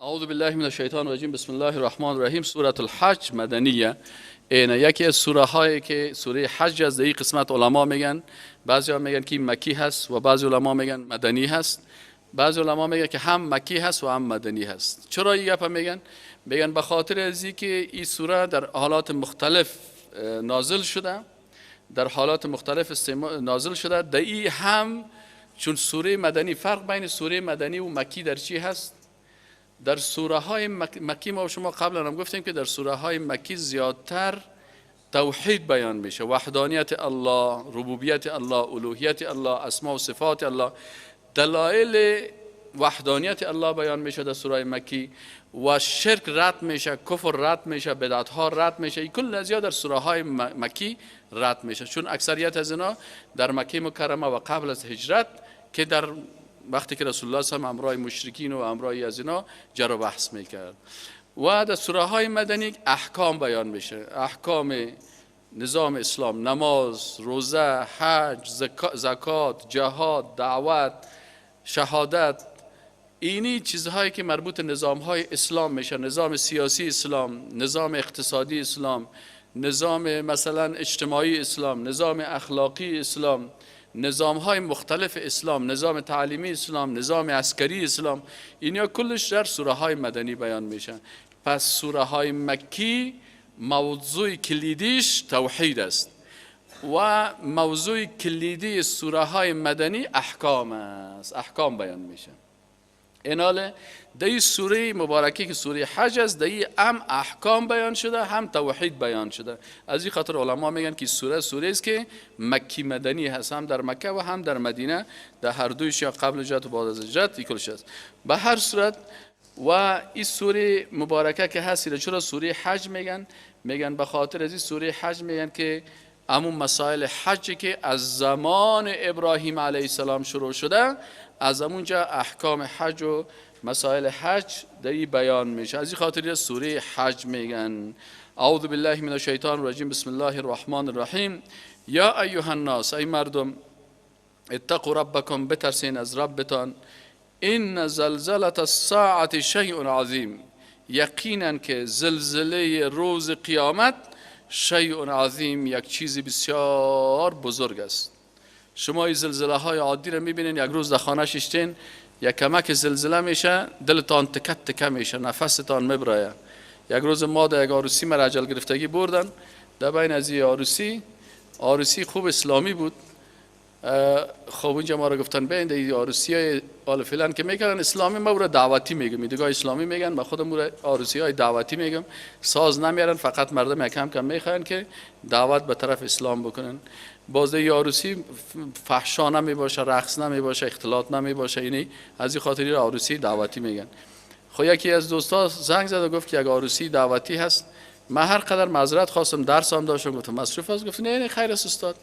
اعوذ بالله من الشیطان الرجیم، بسم الله الرحمن الرحیم. سوره الحج مدنیه. این یکی از سوره هایی که سوره حج از این قسمت علما میگن، بعضی ها میگن که مکی هست و بعضی علما میگن مدنی هست. بعضی علما میگن که هم مکی هست و هم مدنی هست. چرا این گپ میگن؟ میگن به خاطر از اینکه این سوره در حالات مختلف نازل شده، در حالات مختلف نازل شده. در این هم چون سوره مدنی، فرق بین سوره مدنی و مکی در چی هست؟ در سوره های مکی ما شما قبلا هم گفتیم که در سوره های مکی زیادتر توحید بیان میشه، وحدانیت الله، ربوبیت الله، الوهیت الله، اسما و صفات الله، دلایل وحدانیت الله بیان میشه در سوره مکی و شرک رد میشه، کفر رد میشه، بدعت ها رد میشه. این کل ازیا در سوره های مکی رد میشه، چون اکثریت از اینا در مکه مکرمه و قبل از هجرت که در وقتی که رسول الله صلی الله علیه و همراه مشرکین و همراه از اینا جر و بحث میکرد. و در سوره های مدنی احکام بیان میشه، احکام نظام اسلام، نماز، روزه، حج، زکات، جهاد، دعوت، شهادت، اینی چیزهایی که مربوط نظام های اسلام میشه، نظام سیاسی اسلام، نظام اقتصادی اسلام، نظام مثلا اجتماعی اسلام، نظام اخلاقی اسلام، نظام های مختلف اسلام، نظام تعلیمی اسلام، نظام عسکری اسلام، اینا کلش در سوره های مدنی بیان میشن. پس سوره های مکی موضوع کلیدیش توحید است و موضوع کلیدی سوره های مدنی احکام است، احکام بیان میشه. ایناله در سوره مبارکی که سوره حج است، در هم احکام بیان شده هم توحید بیان شده. از این خاطر علما میگن که سوره سوره است که مکی مدنی هست، هم در مکه و هم در مدینه، در هر دویش یا قبل هجرت و بعد از هجرت کلش است. به هر صورت و این سوره مبارکه که هست، چرا سوره حج میگن؟ میگن به خاطر از این سوره حج میگن که همون مسائل حج که از زمان ابراهیم علیه السلام شروع شده، از اونجا احکام حج و مسائل حج در این بیان میشه. از این خاطر سوره حج میگن. اعوذ بالله من الشیطان الرجیم، بسم الله الرحمن الرحیم. یا ایها الناس، ای مردم، اتقوا ربکم، بترسین از ربتان. ان زلزله الساعة شیء عظیم، یقینا که زلزله روز قیامت شیء عظیم، یک چیز بسیار بزرگ است. شما این زلزله های عادی رو میبینین، یک روز در خانه ششتین، یک کمک زلزله میشه، دلتان تکه تکه میشه، نفستان میبرایه. یک روز ما در یک عروسی مرا عجل گرفتگی بردن، در بین از این عروسی، عروسی خوب اسلامی بود. خب اونجا ما رو گفتن بین در عروسی های آل فلان که میکردن اسلامی، ما رو دعوتی میگم، دیگه اسلامی میگن، ما خودم رو عروسی های دعوتی میگم. ساز نمیارن، فقط مردم یکم کم میخواین که دعوت به طرف اسلام بکنن. باز در عروسی فحشا نمی باشه، رقص نمی باشه، اختلاط نمی باشه، اینی از این خاطری عروسی دعوتی میگن. خب یکی از دوستا زنگ زد و گفت که یک عروسی دعوتی هست. من هر قدر معذرت خواستم، درس هم داشتم، گفتم مصروف است. گفت نه نه خیر است استاد.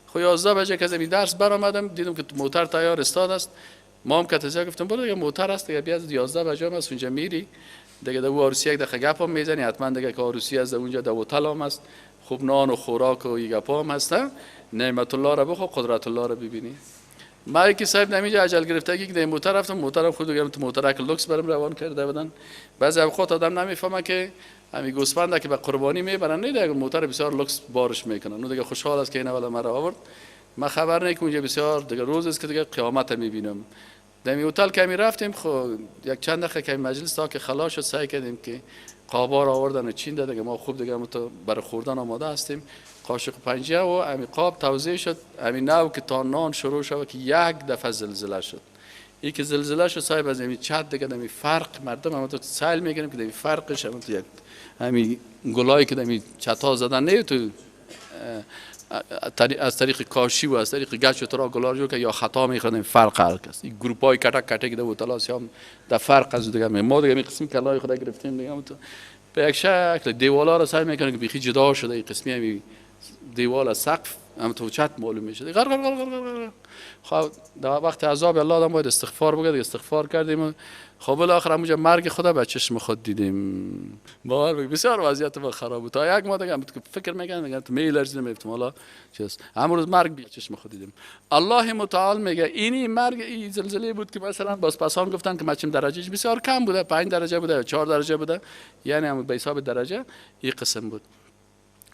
خب 11 بجه که از این درس برآمدم، دیدم که موتر تیار استاد است. ما هم که تزا گفتم برو دیگه موتر است دیگه، بیا 11 بجه هم است اونجا میری دیگه، در عروسی یک دقیقه گپ هم میزنی حتما دیگه، که عروسی از اونجا در هتل هم است، خوب نان و خوراک و این گپ هم هست. نعمت الله را بخو، قدرت الله را ببینی. ما یکی صاحب نمیجا عجل گرفتگی که در موتر رفتم، موترم خود گرفتم، تو موتر که لوکس برم روان کرده بودن. بعضی اوقات آدم نمیفهمه که همین گوسفند که به قربانی میبرن، نه دیگه موتر بسیار لوکس بارش میکنن، اون دیگه خوشحال است که اینا ولی مرا آورد. من خبر نه که اونجا بسیار دیگه روز است که دیگه قیامت میبینم. در هتل که می رفتیم، خب یک چند دقیقه که مجلس تا که خلاص شد، سعی کردیم که قابا را آوردن و چین دیگه ما خوب دیگه تو برای خوردن آماده هستیم. قاشق پنجه و امی قاب توزیع شد. امی نو که تا نان شروع شد که یک دفعه زلزله شد. ای که زلزله شد صاحب از امی چت دیگه دمی فرق مردم هم تو سیل میگیریم که دمی فرقش هم تو یک امی گلایی که دمی چتا زدن نه تو از طریق کاشی و از طریق گچ و ترا گلا جو که یا خطا میخوردیم فرق هر کس این گروپ های کتک کتک ده و تلاس هم در فرق از دیگه ما دیگه می قسم کلای خدا گرفتیم دیگه تو به یک شکل دیوالا رو سعی میکنه که بیخی جدا شده. این قسمی همی دیوال سقف هم تو چت معلوم میشه، غر غر غر غر غر. خب در وقت عذاب الله آدم باید استغفار بگه، استغفار کردیم. خب بالاخره همونجا مرگ خدا به چشم خود دیدیم. باور بگی بسیار وضعیت ما خراب بود. تا یک ماه دیگه فکر میگن میگن تو میلرزیدم، میگفتم حالا چیز امروز مرگ به چشم خود دیدیم. الله متعال میگه اینی مرگ این زلزله بود که مثلا باز پسان گفتن که مچم درجهش بسیار کم بوده، 5 درجه بوده، 4 درجه بوده، یعنی هم به حساب درجه این قسم بود.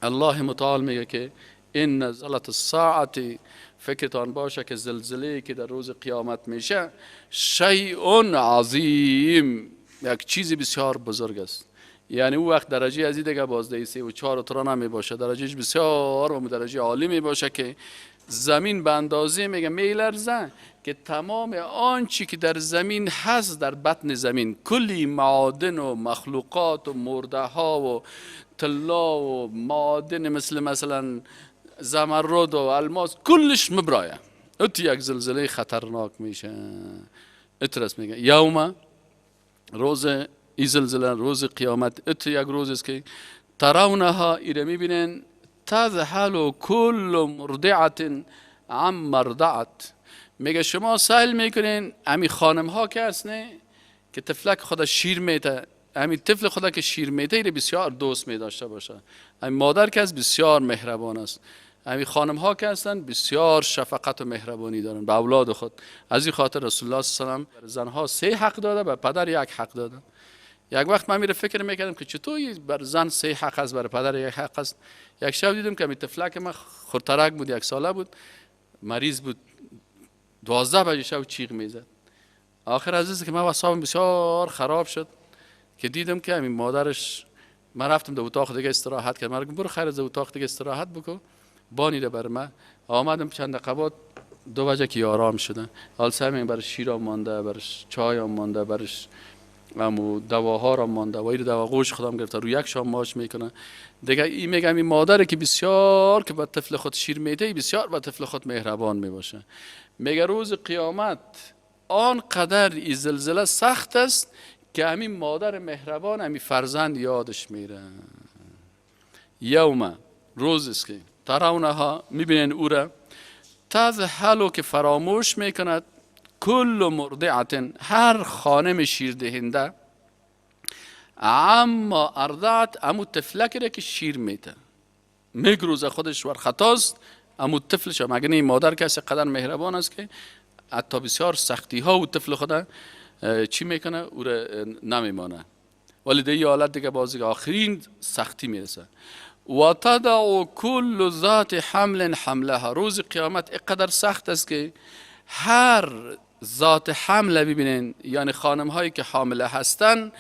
الله متعال میگه که ان زلزله الساعه، فکرتان باشه که زلزله که در روز قیامت میشه شیء عظیم، یک چیزی بسیار بزرگ است. یعنی او وقت درجه از دیگه بازده 3 و 4 و ترا نمی باشه، درجهش بسیار و درجه عالی می باشه که زمین به اندازه میگه میلرزه که تمام آنچه که در زمین هست، در بطن زمین کلی معادن و مخلوقات و مرده ها و طلا و معادن مثل مثلا زمرد و الماس کلش مبرایه. ات یک زلزله خطرناک میشه. اترس میگه یوم روز ای زلزله روز قیامت ات یک روز است که ترونها ایره میبینن تذهل کل مرضعة عما ارضعت. میگه شما سیل میکنین امی خانم ها که هست نه که طفلک خدا شیر میده، همین طفل خدا که شیر میده ایره بسیار دوست می داشته باشه. همین مادر که از بسیار مهربان است، همین خانم ها که هستن بسیار شفقت و مهربانی دارن به اولاد خود. از این خاطر رسول الله صلی الله علیه و سلم زنها 3 حق داده، به پدر 1 حق داده. یک وقت من میره فکر میکردم که چطور بر زن 3 حق است، بر پدر 1 حق است. یک شب دیدم که همین طفلک من خردترک بود، 1 ساله بود، مریض بود، 12 بجه شب چیغ میزد. آخر عزیز که من وصابم بسیار خراب شد که دیدم که همین مادرش، من رفتم در اتاق دیگه استراحت کردم، من گفتم برو خیر از اتاق دیگه استراحت بکن، بانی بر من. آمدم چند دقیقه بعد 2 بجه که آرام شدن، حال سمین برش شیر مانده، برش چای مانده، برش امو دواها را مانده و این دوا قوش خودم گرفته رو یک شام ماش میکنه دیگه. این میگم این مادر که بسیار که به طفل خود شیر میده بسیار به طفل خود مهربان میباشه. میگه روز قیامت آنقدر این زلزله سخت است که همین مادر مهربان همین فرزند یادش میره. یوم روز است که ترونها میبینین او را، تذهلو که فراموش میکند، کل مرضعة هر خانم شیردهنده، عما ارضعت امو طفلک را که شیر میده میگروزه خودش ور خطاست امو طفلش. مگه نه مادر کسی قدر مهربان است که حتی بسیار سختی ها و طفل خود چی میکنه او را نمیمانه، ولی در این حالت دیگه بازی آخرین سختی میرسه. و تضع کل ذات حمل حملها، روز قیامت اینقدر سخت است که هر ذات حمله ببینین، یعنی خانم هایی که حامله هستن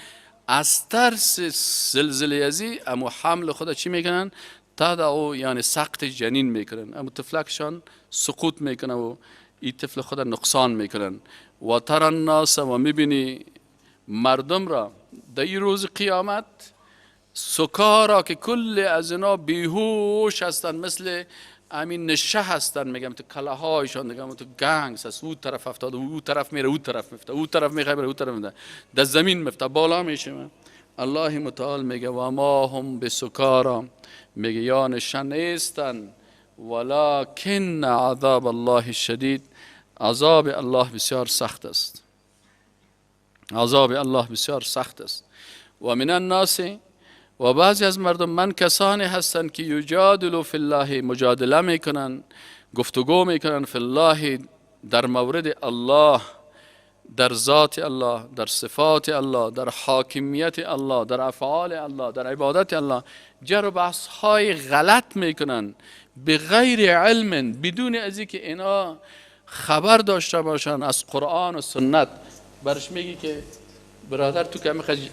از ترس زلزله ازی اما حمل خود چی میکنن؟ تضع یعنی سقط جنین میکنن، اما طفلکشان سقوط میکنه و این طفل خود نقصان میکنن. و تر الناس و میبینی مردم را در این روز قیامت سکارا که کل از اینا بیهوش هستن، مثل همین نشه هستن، میگم تو کله هایشان میگم تو گنگس هست، او طرف افتاده، او طرف میره، او طرف میفته، او طرف میخوره، او طرف میفته، در زمین میفته، بالا میشه. الله متعال میگه و ما هم بسکارا، میگه یا نشه نیستن، ولکن عذاب الله شدید، عذاب الله بسیار سخت است، عذاب الله بسیار سخت است. و من الناس و بعضی از مردم من کسانی هستند که یجادلوا فی الله، مجادله میکنن، گفتگو میکنن، فی الله در مورد الله، در ذات الله، در صفات الله، در حاکمیت الله، در افعال الله، در عبادت الله، جر و بحث های غلط میکنن به غیر علم، بدون از اینکه اینا خبر داشته باشن از قرآن و سنت. برش میگی که برادر تو که میخوای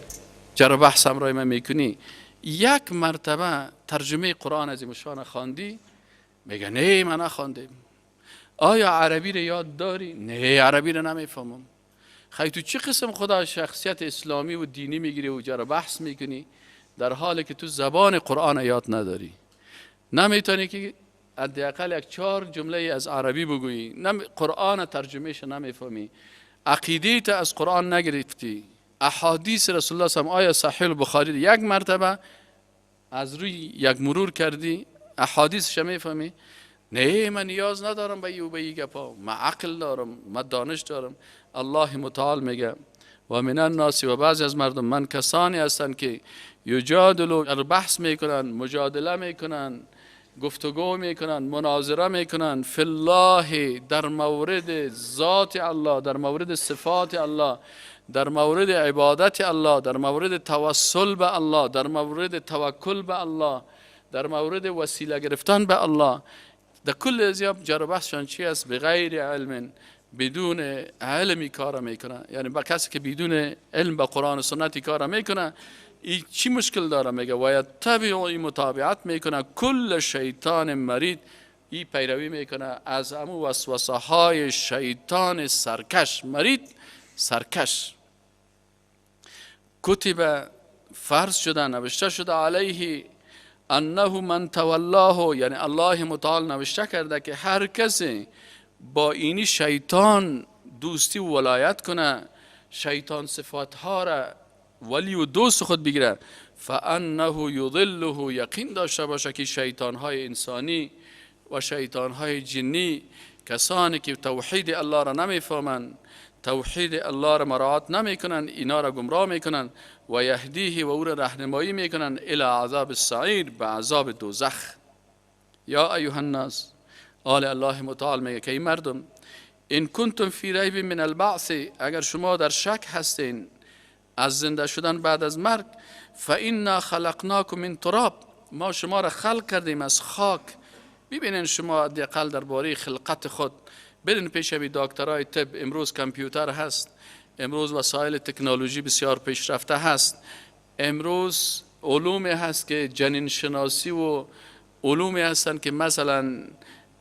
جر و بحث همراه من میکنی، یک مرتبه ترجمه قرآن از مشان خواندی؟ میگه نه من نخواندیم. آیا عربی رو یاد داری؟ نه عربی رو نمیفهمم. خیلی تو چه قسم خدا شخصیت اسلامی و دینی میگیری و جر و بحث میکنی در حالی که تو زبان قرآن یاد نداری؟ نمیتونی که حداقل یک 4 جمله از عربی بگویی، قرآن ترجمهش نمیفهمی، عقیده از قرآن نگرفتی، احادیث رسول الله صلی الله علیه و آله، آیا صحیح البخاری یک مرتبه از روی یک مرور کردی؟ احادیثش میفهمی؟ نه، من نیاز ندارم به ای و به ای گپا، من عقل دارم، من دانش دارم. الله متعال میگه و من الناس، و بعضی از مردم، من کسانی هستند که یجادلو، بحث میکنن، مجادله میکنن، گفتگو میکنن، مناظره میکنن، فی الله، در مورد ذات الله، در مورد صفات الله، در مورد عبادت الله، در مورد توسل به الله، در مورد توکل به الله، در مورد وسیله گرفتن به الله. در کل ازیا جر و بحثشان چی است؟ بغیر علم، بدون علمی کار میکنه. یعنی با کسی که بدون علم به قرآن و سنت کار میکنه، ای چی مشکل داره؟ میگه و یتبع، ای متابعت میکنه، کل شیطان مرید، ای پیروی میکنه از امو وسوسه های شیطان سرکش، مرید، سرکش. کتب، فرض شده، نوشته شده، علیه انه من تولاه، یعنی الله متعال نوشته کرده که هر کسی با اینی شیطان دوستی و ولایت کنه، شیطان صفات ها را ولی و دوست خود بگیره، فانه یضله، یقین داشته باشه که شیطان های انسانی و شیطان های جنی، کسانی که توحید الله را نمیفهمند، توحید الله را مراعات نمیکنن، اینا را گمراه میکنن، و یهدیه، و او را راهنمایی میکنن، الی عذاب السعیر، به عذاب دوزخ. یا ایها الناس، آل الله متعال میگه که ای مردم، ان کنتم فی ریب من البعث، اگر شما در شک هستین از زنده شدن بعد از مرگ، فانا خلقناکم من تراب، ما شما را خلق کردیم از خاک. ببینین شما حداقل درباره خلقت خود برین پیش بی دکترای طب. امروز کامپیوتر هست، امروز وسایل تکنولوژی بسیار پیشرفته هست، امروز علومی هست که جنین شناسی و علومی هستند که مثلا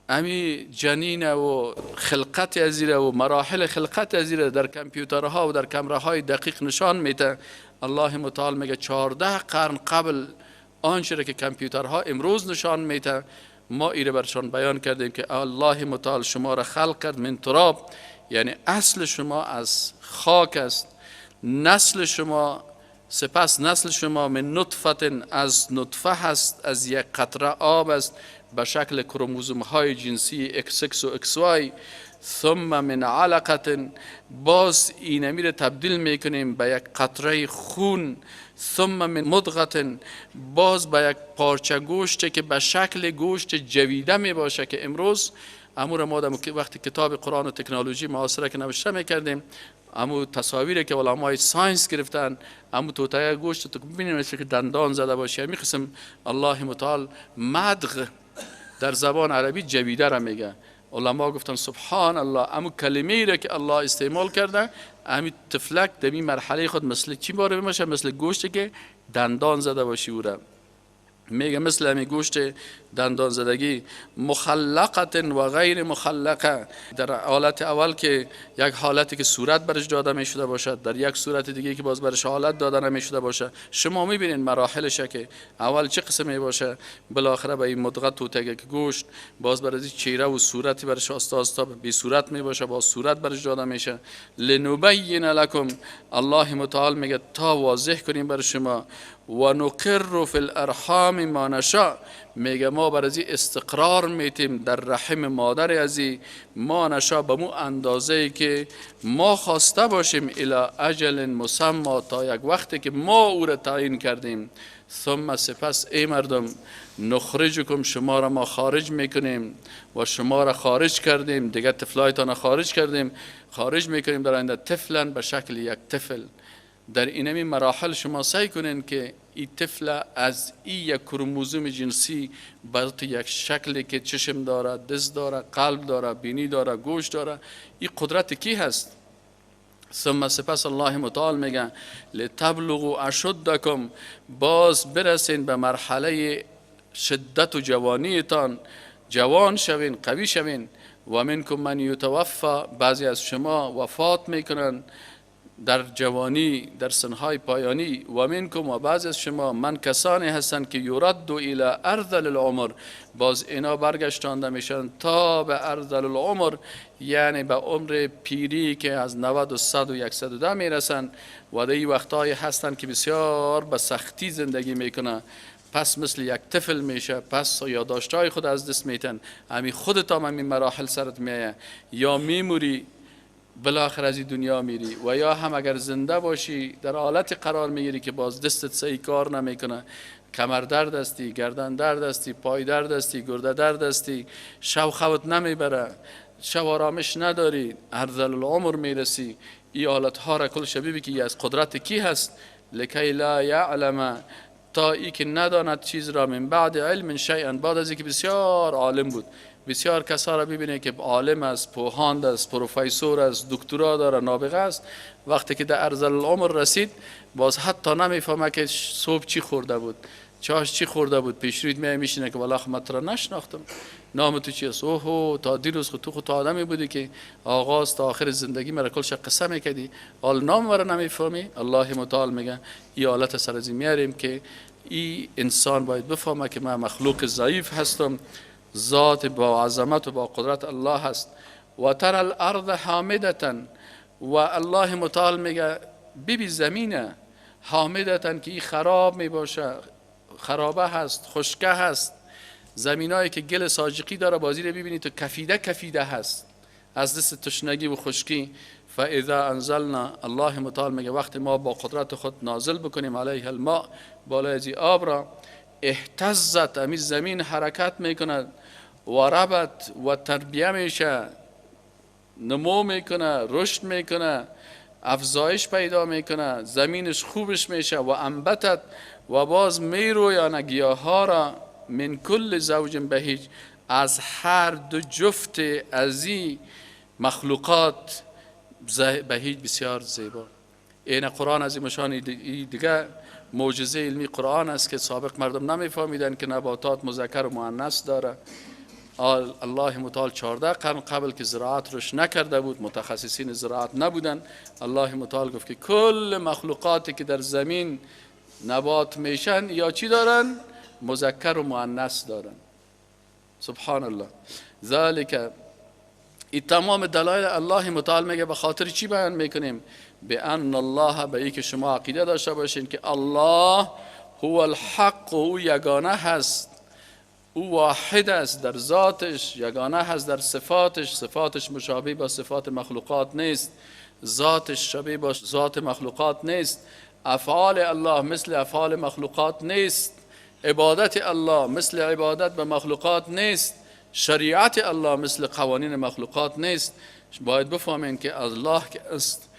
امی جنین و خلقت ازیره و مراحل خلقت ازیره در کامپیوترها و در کمره دقیق نشان میده. الله متعال میگه 14 قرن قبل آنچه که کامپیوترها امروز نشان میده، ما ایره برشان بیان کردیم که الله متعال شما را خلق کرد من تراب، یعنی اصل شما از خاک است، نسل شما، سپس نسل شما من نطفه، از نطفه هست، از یک قطره آب است به شکل کروموزوم های جنسی XX و XY. ثم من علقه، باز اینمی را تبدیل میکنیم به یک قطره خون. ثم من مضغه، باز به یک پارچه گوشت که به شکل گوشت جویده می باشه که امروز امور ما وقتی کتاب قرآن و تکنولوژی معاصره که نوشته میکردیم، امو تصاویری که علمای science گرفتن، امو توته گوشت تو ببینیم مثل که دندان زده باشه. می قسم الله متعال مضغ در زبان عربی جویده را میگه. علما گفتن سبحان الله، امو کلمه را که الله استعمال کرده، امی طفلک در این مرحله خود مثل چی باره میشه؟ مثل گوشتی که دندان زده باشی. او را میگه مثل همی گوشت دندان زدگی، مخلقت و غیر مخلقه، در حالت اول که یک حالتی که صورت برش داده می شده باشد، در یک صورت دیگه که باز برش حالت داده نمی شده باشه. شما میبینین مراحلش که اول چه قسمی باشه، بالاخره به این مضغه، توتگه که گوشت، باز بر از چهره و صورتی برش آستا آستا بی صورت می باشه، باز صورت برش داده میشه. لنبین لکم، الله متعال میگه تا واضح کنیم بر شما. و نقر فی الارحام ما نشاء، میگه ما بر ازی استقرار میتیم در رحم مادر ازی، ما نشاء، به مو اندازه که ما خواسته باشیم، الی اجل مسمی، تا یک وقتی که ما او را تعیین کردیم. ثم، سپس، ای مردم، نخرجکم، شما را ما خارج میکنیم و شما را خارج کردیم، دیگه طفلایتان خارج کردیم، خارج میکنیم در آینده، طفلا، به شکل یک طفل. در اینمی مراحل شما سعی کنین که این طفل از این یک کروموزوم جنسی به یک شکلی که چشم داره، دست داره، قلب داره، بینی داره، گوش داره، این قدرت کی هست؟ ثم، سپس، الله متعال میگه لتبلغوا اشدکم، باز برسین به مرحله شدت و جوانیتان، جوان شوین، قوی شوین. و منکم من یتوفی، بعضی از شما وفات میکنن در جوانی، در سنهای پایانی. و منکم، و بعضی از شما، من، کسانی هستند که یرد الی ارذل العمر، باز اینا برگشتانده میشن تا به ارذل العمر، یعنی به عمر پیری که از 90 و 100 و 110 میرسن و در این وقتهای هستند که بسیار به سختی زندگی میکنن. پس مثل یک طفل میشه، پس یادداشت‌های خود از دست میتن، همین خودت هم همین مراحل سرت میایه، یا میموری بالاخره از این دنیا میری، و یا هم اگر زنده باشی در حالت قرار میگیری که باز دستت صحیح کار نمیکنه، کمر درد هستی، گردن درد هستی، پای درد هستی، گرده درد هستی، شو خوت نمیبره، شو آرامش نداری، ارذل العمر میرسی. این حالت ها را کل شبیه که از قدرت کی هست؟ لکی لا یعلم، تا ای که نداند چیز را، من بعد علم شیئا، بعد از اینکه بسیار عالم بود. بسیار کسا را ببینه که عالم است، پوهاند است، پروفسور است، دکترا داره، نابغه است، وقتی که در ارذل العمر رسید باز حتی نمیفهمه که صبح چی خورده بود، چاش چی خورده بود، پیش رویت میای میشینه که والله من تو را نشناختم، نام تو چی است؟ اوه تا دیروز خود تو خود آدمی بودی که آغاز تا آخر زندگی مرا کلش قصه میکردی، حال نام مرا نمیفهمی. الله متعال میگه این حالت سر از میاریم که این انسان باید بفهمه که من مخلوق ضعیف هستم، ذات با عظمت و با قدرت الله هست. و تر الارض حامدة، و الله متعال میگه ببی زمینه حامدة که این خراب میباشه، خرابه هست، خشکه هست، زمینایی که گل ساجقی داره بازی رو ببینی تو کفیده کفیده هست از دست تشنگی و خشکی. فاذا انزلنا، الله متعال میگه وقتی ما با قدرت خود نازل بکنیم علیه الماء، بالای از آب را، اهتزت، امی زمین حرکت میکند، و ربت و تربیه میشه، نمو میکنه، رشد میکنه، افزایش پیدا میکنه، زمینش خوبش میشه، و انبتت، و باز میرویانه گیاها را، من کل زوج بهیج، از هر دو جفت از این مخلوقات بهیج بسیار زیبا. این قرآن از این مشان دیگه معجزه علمی قرآن است که سابق مردم نمیفهمیدن که نباتات مذکر و مؤنث داره. الله متعال 14 قرن قبل که زراعت روش نکرده بود، متخصصین زراعت نبودن، الله متعال گفت که کل مخلوقاتی که در زمین نبات میشن یا چی دارن؟ مذکر و مؤنث دارن. سبحان الله. ذالک، این تمام دلایل الله متعال میگه به خاطر چی بیان میکنیم؟ به ان الله، به ای که شما عقیده داشته باشین که الله هو الحق، او یگانه هست، او واحد است در ذاتش، یگانه هست در صفاتش، صفاتش مشابه با صفات مخلوقات نیست، ذاتش شبیه با ذات مخلوقات نیست، افعال الله مثل افعال مخلوقات نیست، عبادت الله مثل عبادت به مخلوقات نیست، شریعت الله مثل قوانین مخلوقات نیست. باید بفهمین که الله که است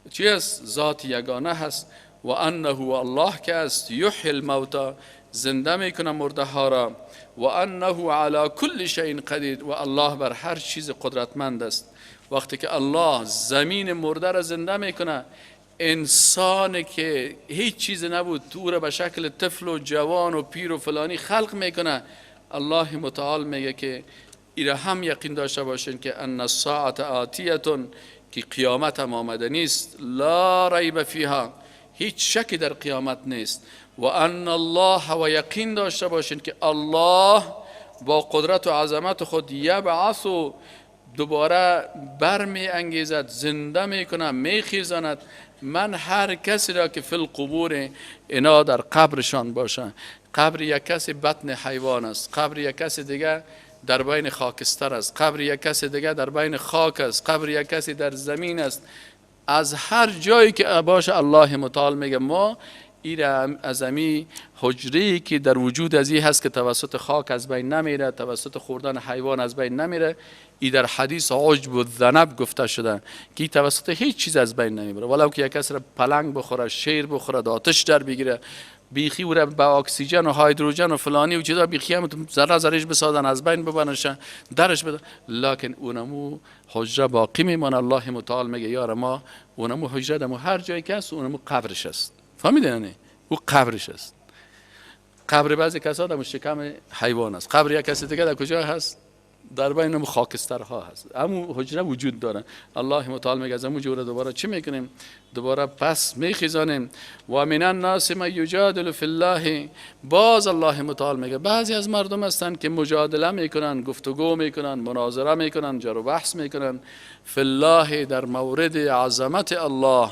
چی است؟ ذات یگانه هست. و انه الله که است یحیی الموتی، زنده میکنه مرده ها را، و انه علی کل شیء قدیر، و الله بر هر چیز قدرتمند است. وقتی که الله زمین مرده را زنده میکنه، انسان که هیچ چیز نبود تو را به شکل طفل و جوان و پیر و فلانی خلق میکنه، الله متعال میگه که ایره هم یقین داشته باشین که ان الساعة آتیة، که قیامت هم آمده نیست، لا ریب فیها، هیچ شکی در قیامت نیست. و ان الله، و یقین داشته باشین که الله با قدرت و عظمت خود یبعث، دوباره برمی انگیزد، زنده میکنه، میخیزاند من هر کسی را که فی القبور، اینا در قبرشان باشه. قبر یک کسی بطن حیوان است، قبر یک کسی دیگه در بین خاکستر است، قبر یک کسی دیگه در بین خاک است، قبر یک کسی در زمین است. از هر جایی که باشه الله متعال میگه ما ایره از امی حجری که در وجود از این هست که توسط خاک از بین نمیره، توسط خوردن حیوان از بین نمیره، ای در حدیث عجب الذنب گفته شده که توسط هیچ چیز از بین نمیبره، ولو که یک کس را پلنگ بخوره، شیر بخوره، آتش در بگیره، بیخی او را با اکسیژن و هیدروژن و فلانی و چیزا بیخی هم ذره ذرهش بسازن از بین ببرنش درش بده، لکن اونمو حجره باقی میمانه. الله متعال میگه یار ما اونمو حجره دمو هر جایی که هست اونمو قبرش است. فهمیدین؟ نه او قبرش است. قبر بعضی کسا در شکم حیوان است، قبر یک کسی دیگه در کجا هست؟ در بین خاکسترها هست، همون حجره وجود داره. الله متعال میگه از همون جوره دوباره چی میکنیم؟ دوباره پس میخیزانیم. و من الناس من یجادل فی الله، باز الله متعال میگه بعضی از مردم هستند که مجادله میکنن، گفتگو میکنن، مناظره میکنن، جر و بحث میکنن، فی الله، در مورد عظمت الله،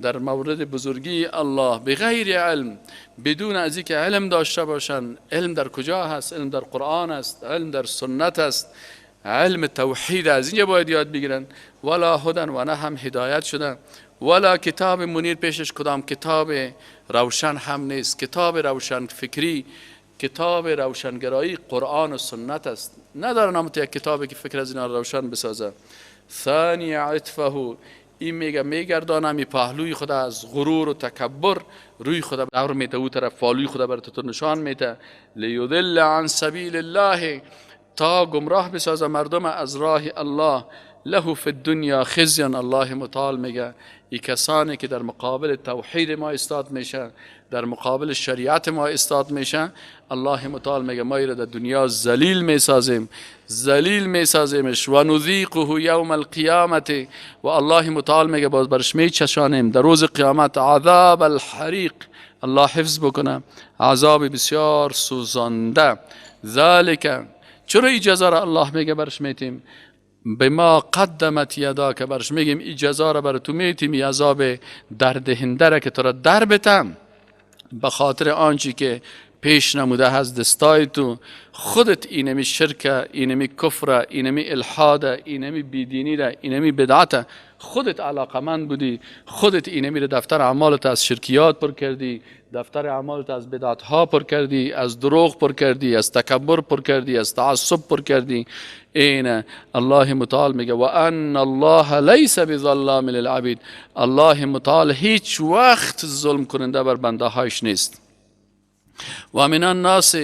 در مورد بزرگی الله بغیر علم، بدون از اینکه علم داشته باشند. علم در کجا هست؟ علم در قرآن است، علم در سنت است، علم توحید از اینجا باید یاد بگیرن. ولا هدن و نه هم هدایت شدن، ولا کتاب منیر، پیشش کدام کتاب روشن هم نیست. کتاب روشن فکری، کتاب روشنگرایی قرآن و سنت است. نداره نام یک کتابی که فکر از اینا روشن بسازه. ثانی عطفه، این میگه میگردانم این پهلوی خدا از غرور و تکبر، روی خدا دور میته او طرف، فالوی خدا بر تو نشان میته. لیضل عن سبیل الله، تا گمراه بسازه مردم از راه الله. له فی الدنیا خزی، الله متعال میگه ای کسانی که در مقابل توحید ما استاد میشه، در مقابل شریعت ما استاد میشه، الله متعال میگه ما را در دنیا ذلیل میسازیم، ذلیل میسازیمش. و نذیقه یوم القیامت، و الله متعال میگه باز برش میچشانیم در روز قیامت عذاب الحریق، الله حفظ بکنه، عذاب بسیار سوزانده. ذالک، چرا ای جزا را الله میگه برش میتیم؟ به ما قدمت یدا، که برش میگیم ای جزا را بر تو میتیم، ای عذاب دردهنده را که تو را در بتم، به خاطر آنچه که پیش نموده هست دستای تو خودت، اینمی شرک، اینمی کفر، اینمی الحاد، اینمی بیدینی را، اینمی بدعت خودت علاقمند بودی، خودت اینمی را دفتر اعمالت از شرکیات پر کردی، دفتر اعمالت از بدعت ها پر کردی، از دروغ پر کردی، از تکبر پر کردی، از تعصب پر کردی. این الله متعال میگه و ان الله لیس بظلام للعبید، الله متعال هیچ وقت ظلم کننده بر بنده هایش نیست. و من الناس،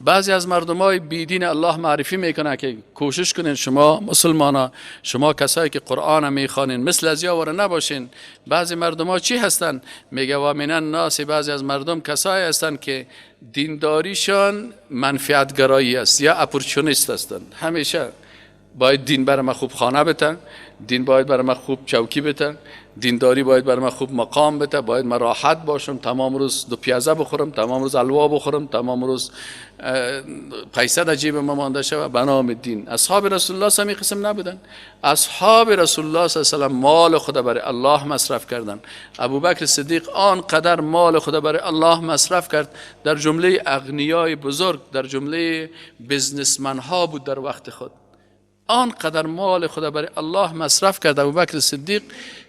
بعضی از مردم های بیدین الله معرفی میکنه که کوشش کنین شما مسلمانا، شما کسایی که قرآن میخوانین مثل از یاور نباشین. بعضی مردم ها چی هستن؟ میگه و من الناس، بعضی از مردم کسایی هستن که دینداریشان منفعت گرایی است یا opportunist هستن. همیشه باید دین بر ما خوب خانه بته، دین باید بر ما خوب چوکی بته، دینداری باید بر ما خوب مقام بته، باید من راحت باشم، تمام روز دو پیازه بخورم، تمام روز حلوا بخورم، تمام روز پیسه در جیب ما مانده شوه به نام دین. اصحاب رسول الله صلی قسم نبودن. اصحاب رسول الله صلی الله علیه و مال خود برای الله مصرف کردن. ابوبکر صدیق آن قدر مال خود برای الله مصرف کرد، در جمله اغنیای بزرگ، در جمله businessman ها بود در وقت خود. آن قدر مال خود برای الله مصرف کرد ابوبکر صدیق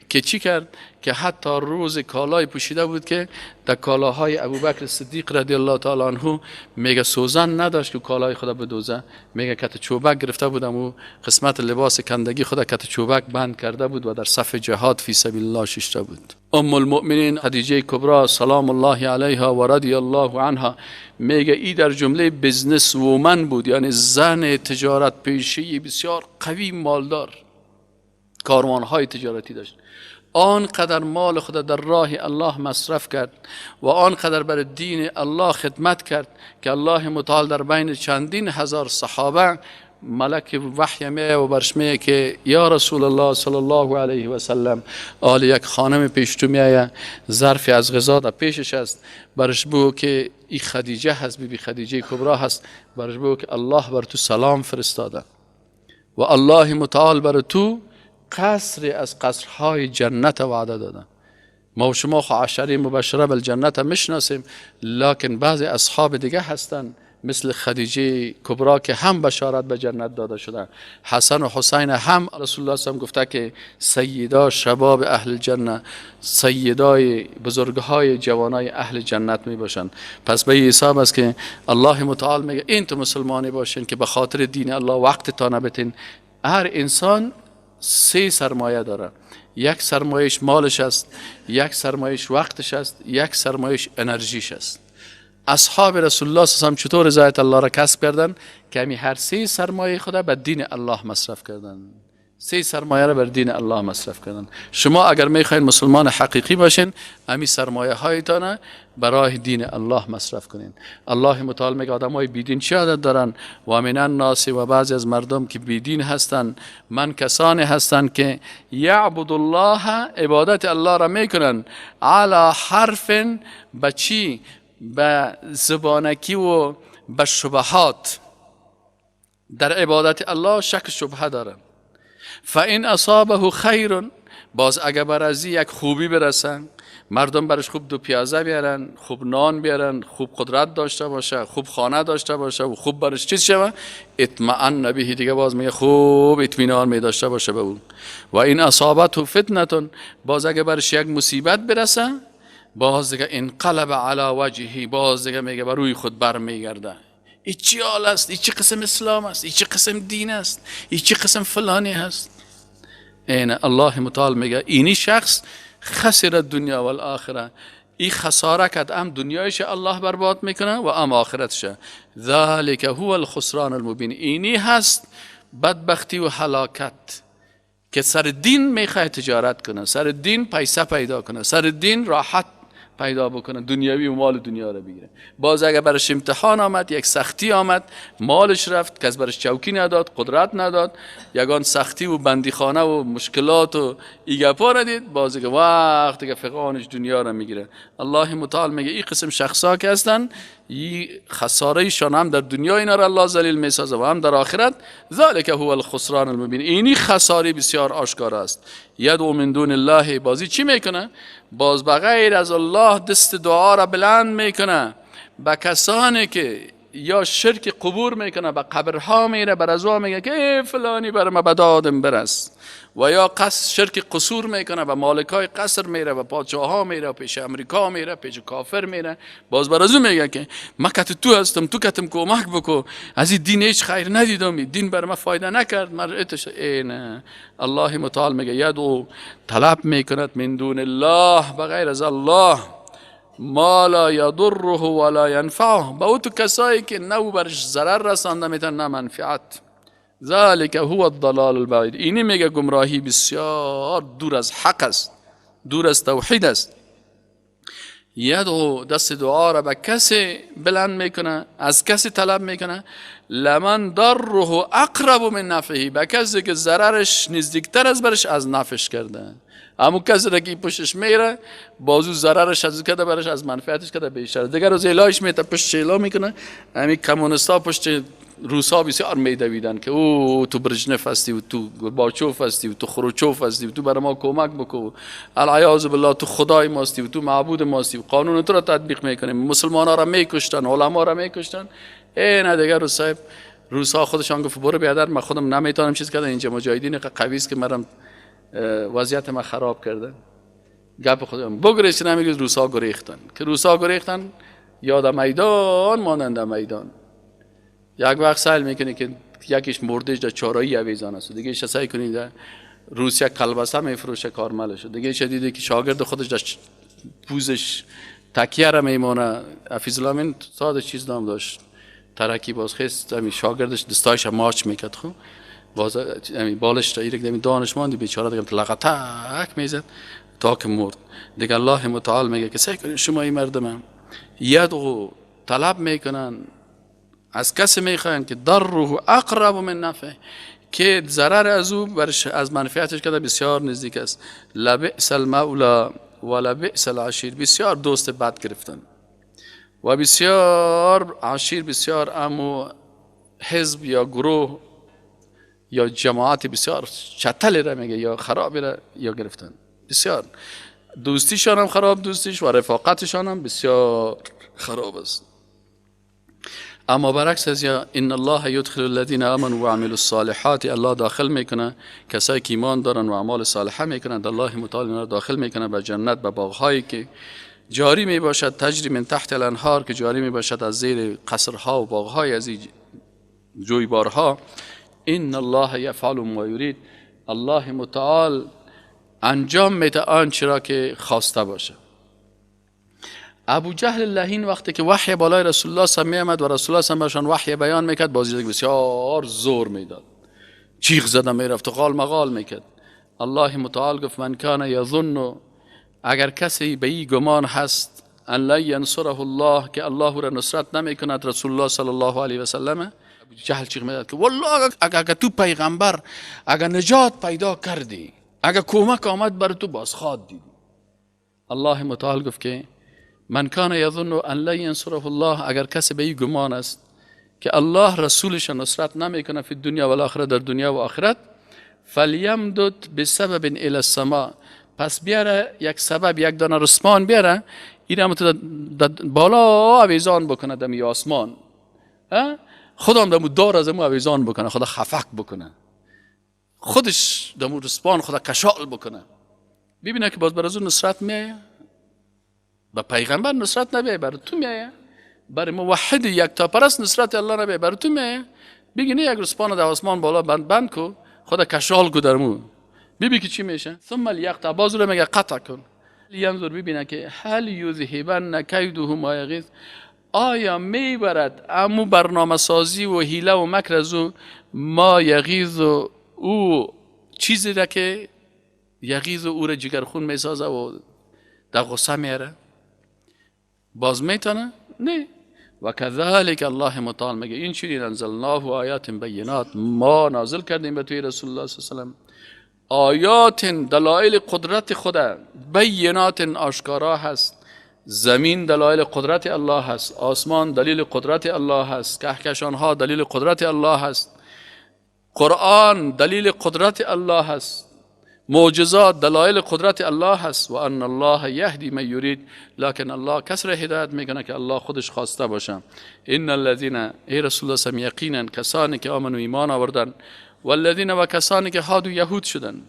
که چی کرد؟ که حتی روز کالای پوشیده بود که در کالاهای ابوبکر صدیق رضی الله تعالی عنه میگه سوزن نداشت که کالای خود بدوزه، میگه کت چوبک گرفته بودم و قسمت لباس کندگی خود کت چوبک بند کرده بود و در صف جهاد فی سبیل الله ششته بود. ام المؤمنین خدیجه کبرا سلام الله علیها و رضی الله عنها میگه ای در جمله business woman بود، یعنی زن تجارت پیشی بسیار قوی، مالدار، کاروانهای تجارتی داشت. آن قدر مال خود در راه الله مصرف کرد و آن قدر بر دین الله خدمت کرد که الله متعال در بین چندین هزار صحابه ملک وحی میه و برش میه که یا رسول الله صلی الله علیه و سلم، آل یک خانم پیش تو میایه، ظرفی از غذا در پیشش است، برش بگو که ای خدیجه هست، بی بی خدیجه کبرا هست، برش بگو که الله بر تو سلام فرستاده و الله متعال بر تو قصر از قصرهای جنت وعده داده. ما و شما خو عشره مبشره بالجنت میشناسیم، لکن بعضی اصحاب دیگه هستند مثل خدیجه کبرا که هم بشارت به جنت داده شده، حسن و حسین هم رسول الله صلی گفته که سیدا شباب اهل جنت، سیدای بزرگهای جوانای اهل جنت می باشند. پس به حساب است که الله متعال میگه این تو مسلمانی باشین که به خاطر دین الله وقت تا نبتین. هر انسان سه سرمایه داره، یک سرمایش مالش است، یک سرمایش وقتش است، یک سرمایش انرژیش است. اصحاب رسول الله صلی الله علیه و چطور رضایت الله را کسب کردن؟ که همی هر سه سرمایه خدا به دین الله مصرف کردن. سه سرمایه را بر دین الله مصرف کردن. شما اگر میخواین مسلمان حقیقی باشین، همی سرمایه هایتان برای دین الله مصرف کنین. الله متعال میگه آدم های بیدین چی عادت دارن؟ و من الناس، و بعضی از مردم که بیدین هستن، من کسانی هستن که یعبد الله، عبادت الله را میکنن، علی حرف، به چی؟ به زبانکی و به شبهات. در عبادت الله شک شبهه دارن. فإن اصابه خیر، باز اگر بر از یک خوبی برسن، مردم برش خوب دو پیازه بیارن، خوب نان بیارن، خوب قدرت داشته باشه، خوب خانه داشته باشه و خوب برش چیز شوه، اطمئن به، دیگه باز میگه خوب اطمینان می داشته باشه به اون. و این اصابته فتنه، باز اگه برش یک مصیبت برسه، باز دیگه انقلب علی وجهه، باز دیگه میگه بر روی خود بر میگرده. ای چی حال است؟ ای چی قسم اسلام است؟ ای چی قسم دین است؟ ای چی قسم فلانی هست؟ این الله متعال میگه اینی شخص خسر الدنیا والآخره، ای خساره کرد، ام دنیایش الله برباد میکنه و ام آخرتش. ذلك هو الخسران المبین، اینی هست بدبختی و هلاکت که سر دین میخواد تجارت کنه، سر دین پیسه پیدا کنه، سر دین راحت پیدا بکنه، دنیوی و مال دنیا رو بگیره. باز اگر برش امتحان آمد، یک سختی آمد، مالش رفت، کس برش چوکی نداد، قدرت نداد، یگان سختی و بندیخانه و مشکلات و ایگپا را دید، باز دیگه وقت دیگه فقانش دنیا رو میگیره. الله متعال میگه این قسم شخصا که هستن، این خساره شان هم در دنیا اینا را الله ذلیل میسازه و هم در آخرت. ذلک هو الخسران المبین، اینی خساره بسیار آشکار است. یدعو من دون الله، بازی چی میکنه؟ باز بغیر از الله دست دعا را بلند میکنه به کسانی که یا شرک قبور میکنه، به قبرها میره، بر از میگه که ای فلانی بر ما بدادم برس، و یا قصد شرک قصور میکنه، به مالکای قصر میره، به پادشاه ها میره، پیش امریکا میره، پیش کافر میره، باز بر از میگه که من کت تو هستم، تو کتم کمک بکو، از این دین هیچ خیر ندیدم، دین بر ما فایده نکرد، من اتش. این الله متعال میگه یدعو، طلب میکند، من دون الله، بغیر از الله، ما لا یضره ولا ینفعه، با او تو کسایی که نه برش ضرر رسانده میتن نه منفعت. ذلك هو الضلال البعید، اینی میگه گمراهی بسیار دور از حق است، دور از توحید است. یدعو، دست دعا را به کسی بلند میکنه، از کسی طلب میکنه، لمن ضره اقرب من نفعه، به کسی که ضررش نزدیکتر از برش از نفعش کرده. اما کسی را که پشتش میره، بازو ضررش از کرده برش از منفعتش کرده بیشتر. دیگر روز الهش میته پشت اعلام میکنه. همین کمونیستا پشت روسا بسیار میدویدن که او تو برژنف هستی و تو گورباچوف هستی و تو خروچوف هستی و تو برای ما کمک بکو، العیاذ بالله تو خدای ماستی و تو معبود ماستی و قانون تو را تطبیق میکنیم. مسلمان ها را میکشتن، علما را میکشتن. ای نه دیگر روز صاحب روسا خودشان گفت برو بیادر، من خودم نمیتونم چیز کردن، اینجا مجاهدین قوی است که مرم وضعیت ما خراب کرده. گپ خودم بگریست نمیگه روسا گریختن، که روسا گریختن یا در میدان ماندن در میدان. یک وقت سعی میکنی که یکیش مردش در چارایی اویزان است، دیگه ایش سعی کنی در روسیه کلبسه میفروشه کارملش، دیگه ایش دیده که شاگرد خودش در پوزش تکیه را میمانه. حفیظ الله ساده چیز نام داشت، ترکی باز خیست همین شاگردش دستایش ماچ میکرد، خب باز همین بالش را ایرک دمی دانشمندی بیچاره دیگه لغتک میزد تا که مرد. دیگه الله متعال میگه که سعی کنید شما این مردم یدعو طلب میکنن، از کسی میخواین که ضره اقرب من نفعه، که ضرر از او برش از منفعتش کرده بسیار نزدیک است. لبئس المولا و لبئس العشیر، بسیار دوست بد گرفتن و بسیار عشیر، بسیار امو حزب یا گروه یا جماعت بسیار چتل را میگه یا خرابی را یا گرفتن. بسیار دوستیشان هم خراب دوستیش و رفاقتشان هم بسیار خراب است. اما برعکس از یا ان الله یدخل الذین آمنوا وعملوا الصالحات، الله داخل میکنه کسایی که ایمان دارن و اعمال صالحه میکنن، الله متعال اینا داخل میکنه به جنت، به باغهایی که جاری میباشد، تجری من تحت الانهار، که جاری میباشد از زیر قصرها و باغهای از جویبارها. ان الله یفعل ما یرید، الله متعال انجام میده آنچه را که خواسته باشه. ابو جهل لهین وقتی که وحی بالای رسول الله صلی میامد و رسول الله صلی برشان وحی بیان میکرد، بازی بسیار زور میداد، چیغ زده میرفت و قال مقال میکرد. الله متعال گفت من کان یظن، اگر کسی به این گمان هست ان لن ینصره الله، که الله را نصرت نمیکند رسول الله صلی الله علیه و سلم، ابو جهل چیغ میداد که والله اگر تو پیغمبر اگر نجات پیدا کردی، اگر کمک آمد بر تو، باز خواد دیدی. الله متعال گفت که من کان یظن ان لن ینصره الله، اگر کسی به این گمان است که الله رسولش نصرت نمیکنه فی دنیا و آخرت، در دنیا و آخرت، فلیمدد بسبب الی السماء، پس بیاره یک سبب، یک دانه رسمان بیاره، این هم بالا آویزان بکنه دمی آسمان، خدا هم دمو دار از امو آویزان بکنه، خدا خفق بکنه، خودش دمو رسمان خدا کشال بکنه، ببینه که باز بر از اون نصرت میایه. به پیغمبر نصرت نبیه، بر تو میایه. بر موحد یکتا پرست نصرت الله نبیه، بر تو میایه. بگی نه یک رسمان در آسمان بالا بند بند کو، خدا کشال کو درمو، ببین که چی میشه. ثم لیقطع، باز رو میگه قطع کن. ینظر، ببینه که هل یذهبن کیده ما یغیظ، آیا میبرد امو برنامه سازی و حیله و مکر از او ما یغیظ و او چیزی را که یغیظ و او را جگرخون میسازه و در غصه میاره، باز میتونه؟ نه. و کذالک الله متعال میگه این چنین انزلناه آیات بینات، ما نازل کردیم به توی رسول الله صلی الله علیه و سلم آیات دلایل قدرت خدا، بینات آشکارا هست. زمین دلایل قدرت الله هست، آسمان دلیل قدرت الله هست، کهکشان ها دلیل قدرت الله هست، قرآن دلیل قدرت الله هست، معجزات دلایل قدرت الله هست. و ان الله یهدی من یرید، لکن الله کس را هدایت میکنه که الله خودش خواسته باشه. ان الذین، ای رسول الله صلی یقینا کسانی که آمنوا ایمان آوردن، والذین و کسانی که هادو یهود شدن،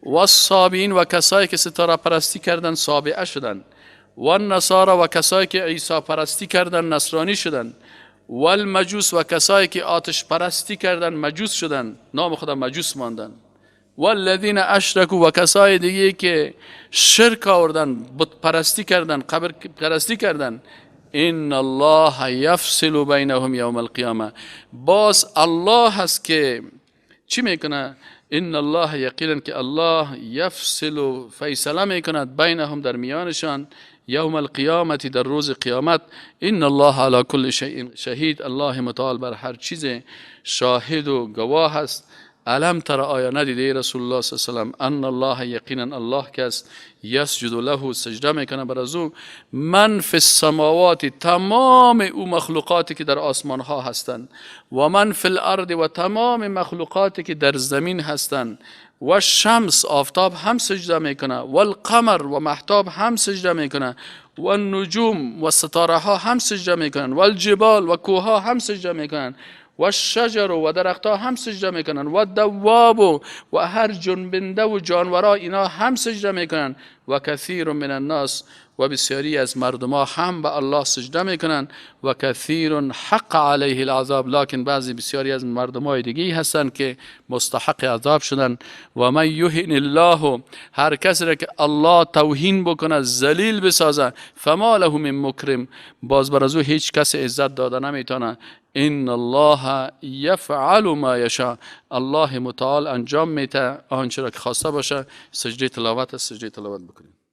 و الصابئین و کسایی که ستاره پرستی کردن صابئه شدن، و النصارى و کسایی که عیسی پرستی کردن نصرانی شدن، و المجوس و کسایی که آتش پرستی کردن مجوس شدن، نام خدا مجوس ماندن، والذین اشرکوا و کسای دیگه که شرک آوردن، بت پرستی کردن، قبر پرستی کردن، ان الله یفصل بینهم یوم القیامه. باز الله هست که چی میکنه؟ ان الله یقینا که الله یفصل فیصله میکند بینهم در میانشان یوم القیامت در روز قیامت. ان الله علی کل شیء شهید، الله متعال بر هر چیز شاهد و گواه است. الم تر، آیا ندیده رسول الله صلی الله علیه و سلم ان الله یقینا الله کس یسجد له سجده میکنه بر از او من فی السماوات تمام او مخلوقاتی که در آسمان ها هستند، و من فی الارض و تمام مخلوقاتی که در زمین هستند، و شمس آفتاب هم سجده میکنه، و القمر و مهتاب هم سجده میکنه، و النجوم و ستاره ها هم سجده میکنن، و الجبال و کوه ها هم سجده میکنن، و شجر و درختها هم سجده میکنن، و دواب و هر جنبنده و جانورا اینا هم سجده میکنن، و کثیر من الناس و بسیاری از مردم هم به الله سجده میکنن، و کثیر حق علیه العذاب، لکن بعضی بسیاری از مردم های دیگه هستن که مستحق عذاب شدن. و من یهن الله، هر کسی را که الله توهین بکنه، ذلیل بسازه، فما له من مکرم، باز بر از او هیچ کس عزت داده نمیتونه. ان الله یفعل ما یشاء، الله متعال انجام میده آنچه را که خواسته باشه. سجده تلاوت، سجده تلاوت بکنیم.